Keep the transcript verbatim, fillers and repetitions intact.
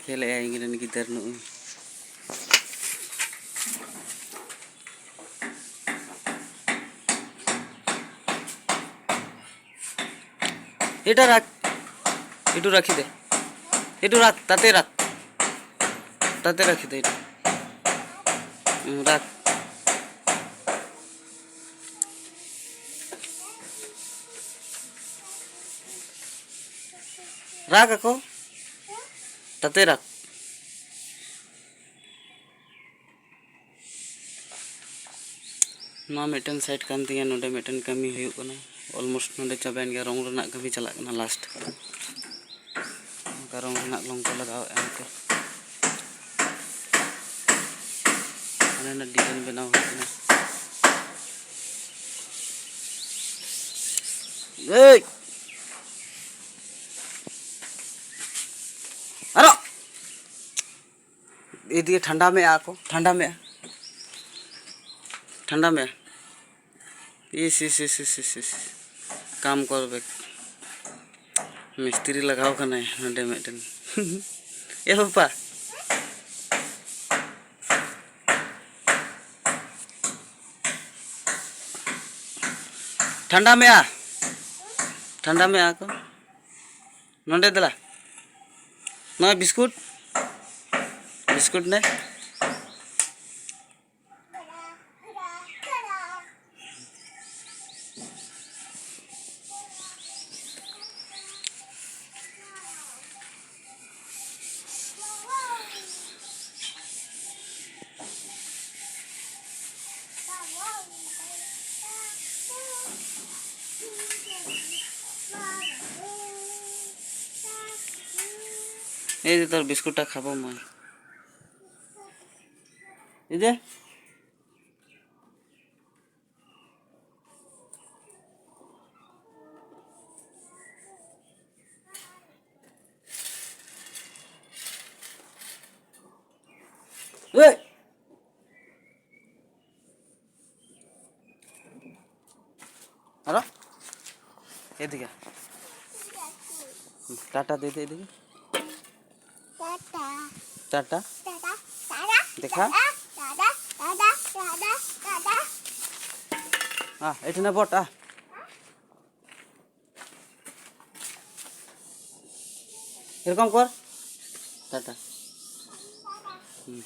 ᱠᱷᱮᱞᱮᱜᱼᱟᱭ ᱤᱧ ᱨᱮᱱ ᱜᱤᱫᱟᱹᱨ ᱱᱩᱜᱼᱩᱭ᱾ এটা রাখ, একটু রাখি দে, একটু রাখ, তাতে রাখ, তাতে রাখি দে এটা। হুম, রাখ। রাখ, আকো, তাতে রাখ। ᱱᱚᱣᱟ ᱢᱤᱫᱴᱮᱱ ᱥᱟᱭᱤᱰ ᱠᱟᱱ ᱛᱤᱧᱟᱹ᱾ ᱱᱚᱰᱮ ᱢᱤᱫᱴᱮᱱ ᱠᱟᱹᱢᱤ ᱦᱩᱭᱩᱜ ᱠᱟᱱᱟ᱾ ᱚᱞᱢᱳᱥᱴ ᱱᱚᱰᱮ ᱪᱟᱵᱟᱭᱮᱱ ᱜᱮᱭᱟ᱾ ᱨᱚᱝ ᱨᱮᱱᱟᱜ ᱠᱟᱹᱢᱤ ᱪᱟᱞᱟᱜ ᱠᱟᱱᱟ ᱞᱟᱥᱴ᱾ ᱚᱱᱠᱟ ᱨᱚᱝ ᱨᱮᱱᱟᱜ ᱞᱚᱝ ᱠᱚ ᱞᱟᱜᱟᱣᱮᱫᱼᱟ ᱱᱚᱛᱮ᱾ ᱦᱟᱱᱮ ᱱᱟ ᱰᱤᱡᱟᱭᱤᱱ ᱵᱮᱱᱟᱣ ᱦᱩᱭᱩᱜ ᱠᱟᱱᱟ᱾ ᱮᱭ! ᱟᱨᱚ! ᱮᱫᱤᱠᱮ ᱴᱷᱟᱱᱰᱟ ᱢᱮ ᱟᱠᱚ, ᱴᱷᱟᱱᱰᱟ ᱢᱮ, ᱴᱷᱟᱱᱰᱟ ᱢᱮ᱾ ᱤᱥ, ᱤᱥ, ᱤᱥ, ᱤᱥ, ᱤᱥ, ᱤᱥ᱾ ᱠᱟᱢ ᱠᱚᱨᱵᱮ᱾ ᱢᱤᱥᱛᱨᱤ ᱞᱟᱜᱟᱣ ᱠᱟᱱᱟᱭ ᱱᱚᱰᱮ ᱢᱤᱫᱴᱮᱱ᱾ ᱮ ᱵᱟᱯᱟ᱾ ᱴᱷᱟᱱᱰᱟ ᱢᱮᱭᱟ᱾ ᱴᱷᱟᱱᱰᱟ ᱢᱮᱭᱟ ᱠᱚ᱾ ᱱᱚᱰᱮ ᱫᱮᱞᱟ᱾ ᱱᱚᱣᱟ ᱵᱤᱥᱠᱩᱴ᱾ ᱵᱤᱥᱠᱩᱴ ᱱᱮ᱾ এই যে তোর বিস্কুটটা খাবো মই। এই যে। এই। আরো। এদিকে। টাটা দিয়ে দে এদিকে। টাটা। দেখা। আহ, এখানে বট, আহ। এরকম কর। টাটা। হুম।